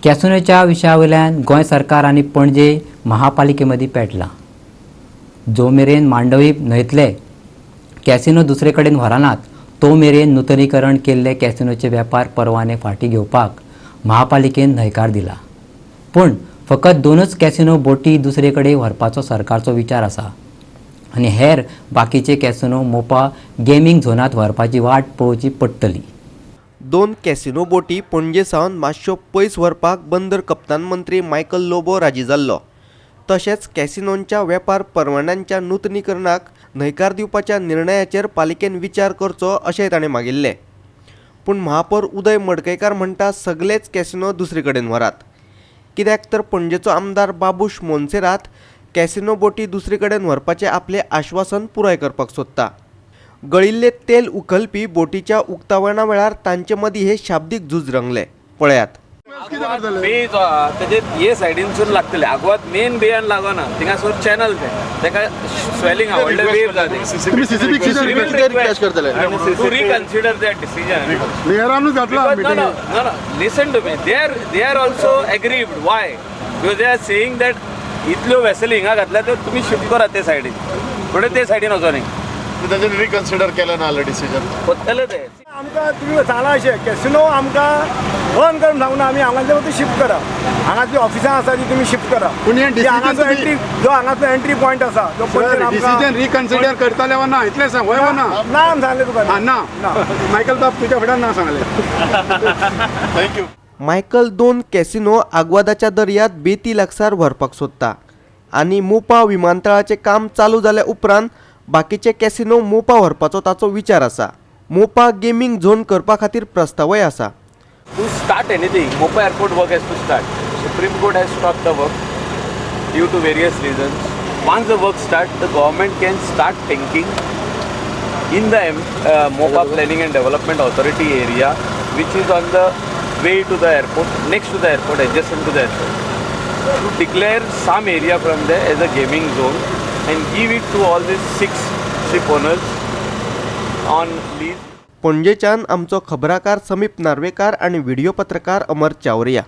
कॅसिनोच्या विशया वयल्यान गोंय सरकार आनी पणजे महापालिके मदीं पेटलां. जो मेरेन मांडवी न्हंयतले कॅसिनो दुसरे कडेन व्हरनात तो मेरेन नुतनीकरण केल्ले कॅसिनोचे वेपार परवाने फाटीं घेवपाक महापालिकेन न्हयकार दिला. पूण फकत दोनूच कॅसिनो बोटी दुसरे कडेन व्हरपाचो सरकारचो विचार आसा आनी हेर बाकीचे कॅसिनो मोपा गेमींग झोनांत व्हरपाची वाट पळोवची पडटली. दोन कॅसिनो बोटी पणजे सावन मातश्यो पयस व्हरपाक बंदर कप्तान मंत्री मायकल लोबो राजी जाल्लो. तशेंच कॅसिनोंच्या वेपार परवान्यांच्या नुतनीकरणाक न्हयकार दिवपाच्या निर्णयाचेर पालिकेन विचार करचो अशेंय ताणें मागिल्लें. पूण महापौर उदय मडकयकार म्हणटा, सगलेच कॅसिनो दुसरे कडेन व्हरात, कित्याक तर पणजेचो आमदार बाबूश मोन्सेरात कॅसिनो बोटी दुसरे कडेन व्हरपाचें आपलें आश्वासन पुराय करपाक सोदता. गळिल्ले तेल उखलपी बोटीच्या उक्तावणा वेळार तांचे मदीं हे शाब्दीक झूज रंगले. पळयात. बे जो आहा तेजे हे सायडीनसून लागतले. आगवाद मेन बेयान लागना, थिंगासर चॅनल ते तेका स्वेलिंग व्हडले वेव जाता. तुम्ही सीसीबी कितें रिक्वेस्ट करतले? To reconsider that decision. मेयरानूच घातला. Because no, no, meeting. No, no. Listen to me. They are also aggrieved. Why? Because they are saying that इतल्यो वेसली हिंगा घातल्या त्यो तुमी शिफ्ट करात ते सायडीन. फुडें ते सायडीन वचोनी. ताजेर रिकन्सिडर केलें ना जाल्यार डिसिजन? कोत्तले ते. आमकां तुमी सांगलां अशें, कॅसिनो आमकां बंद करून सांगूना. आमी हांगासले फक्त शिफ्ट करा. हांगासली ऑफिसां आसा ती तुमी शिफ्ट करा. पूण हें जी हांगाचो decision entry, जो हांगाचो एंट्री पॉयंट आसा तो पणजेन आमकां. डिसिजन रिकन्सिडर करतले वा ना इतलें सांग, वय वा ना? ना, आमी सांगलें तुका. हा, ना. मायकल बाब, तुज्या फुड्यान ना सांगलें. Thank you. Michael दोन कॅसिनो आग्वादाच्या दर्यांत बेती लागसार व्हरपाक सोदता आनी मोपा विमानतळाचें काम चालू जाल्या उपरांत बाकीचे कॅसिनो मोपा व्हरपाचो ताचो विचार आसा. मोपा गेमींग झोन करपा खातीर प्रस्तावय आसा. To start anything, Mopa airport work has to start. Supreme Court has stopped the work due to various reasons. Once the work starts, the government can start thinking in the Mopa Planning and Development Authority area, which is on the way to the airport, next to the airport, adjacent to the airport, to declare some area from there as a gaming zone and give it to all these six ship owners on lease. पणजेच्यान आमचो खबराकार समीप नार्वेकार आनी video पत्रकार अमर चावरिया.